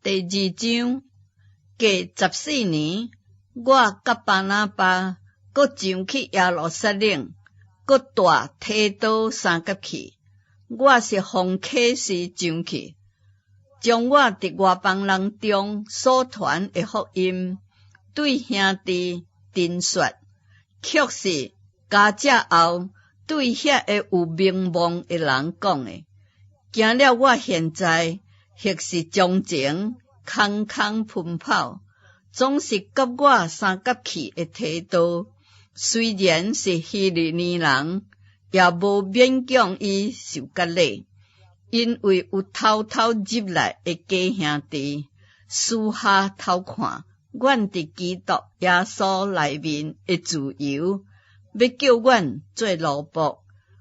第二章，過14年，我佮巴拿巴閣上去耶路撒冷，閣帶提多相佮去。我是奉啟示上去，將我佇外邦人中所傳的福音，對兄弟陳說，卻是加遮後對遐个有名望的人講的。驚了我現在，或是從前空空奔跑，總是佮我相佮去的提多，雖然是希利尼人，也無勉強伊受割禮，因為有偷偷入來的假兄弟，私下偷看阮佇基督耶穌內面的自由，欲叫阮做奴僕。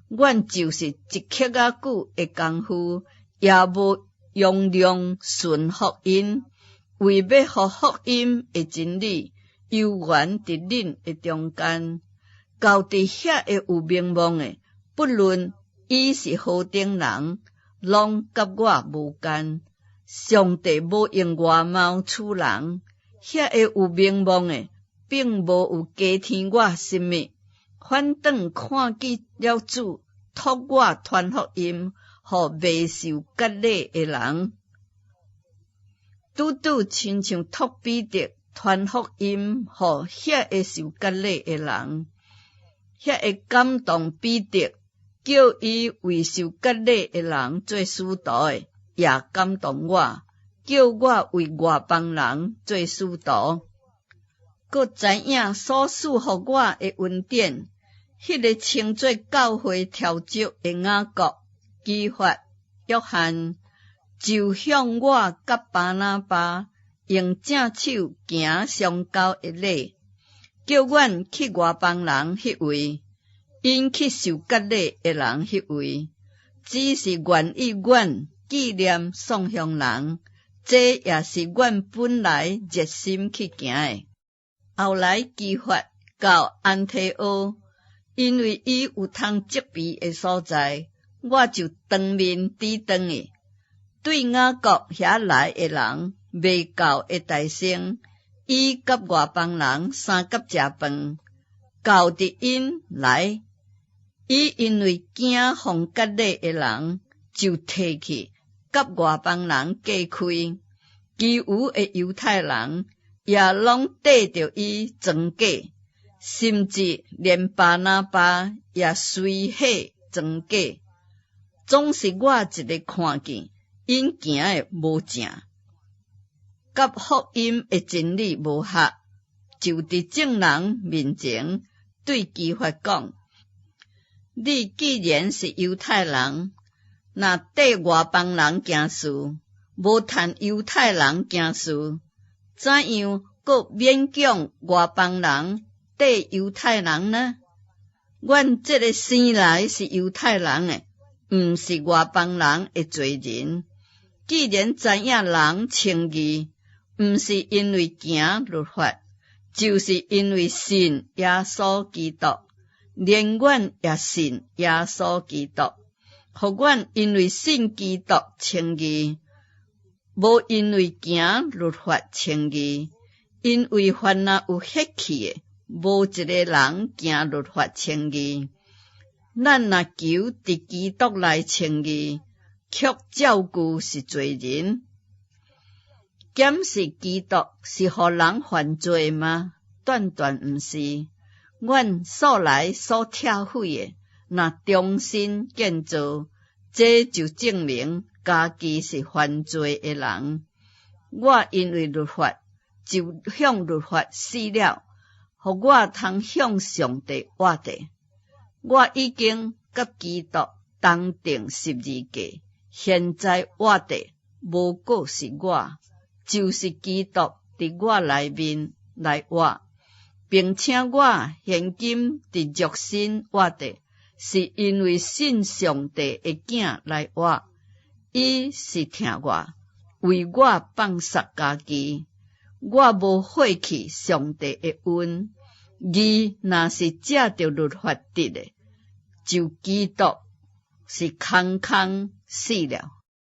阮就是一刻仔久的工夫，也無容量順服𪜶，為欲予福音的真理猶原佇恁的中間。到佇遐个有名望的，不論伊是何等人，攏佮我無干。上帝無用外貌取人，遐个有名望的，並無有加添我什物，反轉看見了主託我傳福音，予未受割禮的人，拄拄親像託彼得傳福音，予遐个受割禮的人，遐个感動彼得，叫伊為受割禮的人做使徒的，也感動我，叫我為外邦人做使徒。閣知影所賜予我的恩典，彼个稱做教會柱石的雅各、磯法、約翰，就向我佮巴拿巴用正手行相交的禮，叫阮去外邦人彼位，𪜶去受割禮的人彼位，只是願意阮紀念喪鄉人，這也是阮本來熱心去行的。後來磯法到安提阿，因為伊有通責備的所在，我就當面轉轉去。對雅各遐來的人，未到的大聲，伊佮外邦人相佮食飯，到佇𪜶來，伊因為驚予割禮的人，就退去佮外邦人隔開。其餘的猶太人也攏綴著伊裝假，甚至連巴拿巴也隨伙裝假。總是我一个看見，𪜶行的無正，佮福音的真理無合，就佇眾人面前對磯法講：你既然是猶太人，若綴外邦人行事，無趁猶太人行事，怎樣閣勉強外邦人綴猶太人呢？阮這个生來是猶太人的，毋是外邦人的罪人。既然知影人稱義，毋是因為行律法，就是因為信耶穌基督。連阮也信耶穌基督，予阮因為信基督稱義，無因為行律法稱義。因為凡若有血氣的，無一个人行律法稱義。咱若求佇基督內稱義，卻照舊是罪人。敢是基督是予人犯罪嗎？斷斷毋是。阮素來所拆毀的，若重新建造，這就證明家己是犯罪的人。我因為律法，就向律法死了，予我通向上帝活著。我已經佮基督同釘十字架，現在活著，無閣是我，就是基督佇我內面來活，並且我現今佇肉身活著，是因為信上帝的囝來活，伊是疼我，為我放殺家己。我無廢棄上帝的恩，義若是藉著律法得的，就基督是空空死了。